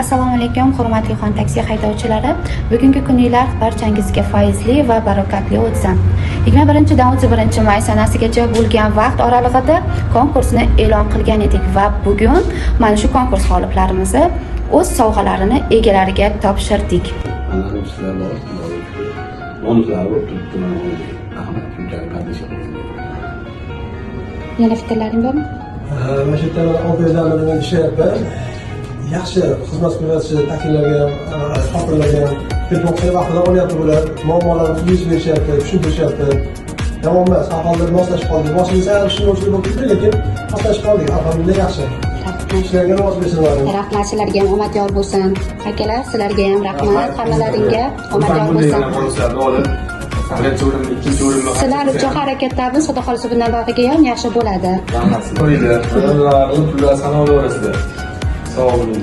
Assalomu alaykum, hurmatli Xon taksi haydovchilari. Bugungi kuninglar barchangizga fayzli va barakatli o'tsin. 21-dan 31 may sanasigacha bo'lgan vaqt oralig'ida konkursni e'lon qilgan edik va bugun mana shu konkurs g'oliblarimizni o'z sovg'alarini egalariga topshirdik. Mana sizlar bor, bonuslari bo'lib turibdi mana. Rahmat, shunchalik поддержка qilgan. Yana fikrlaring bormi? Mana shu yerda olti bilan ishlayapman. Yaxshi xizmat ko'rsatishi, taksilarga ham, xotinlarga ham telefon qilib vaqtida olyapti bular. Muammolarni yechib berishyapti, tushuntirishyapti. Yomon emas, har holda moslashib qoldik. Boshida sal tushunmovchilik bo'lib ketdi, lekin moslashib qoldik. Alhamdulillah, yaxshi. Ishlarga rivoj bersin ularni. Rahmat, sizlarga ham omad yor bo'lsin. Akalar, sizlarga ham rahmat, hammalaringga omad yor bo'lsin. Bonuslarni olib, birinchi o'rinni, ikkinchi o'rinni. Sizlar uchun harakatdamiz, xudo xohlasa, bundan buyog'iga ham yaxshi bo'ladi. Pullar sanoqli orasida. Sog' bo'ling.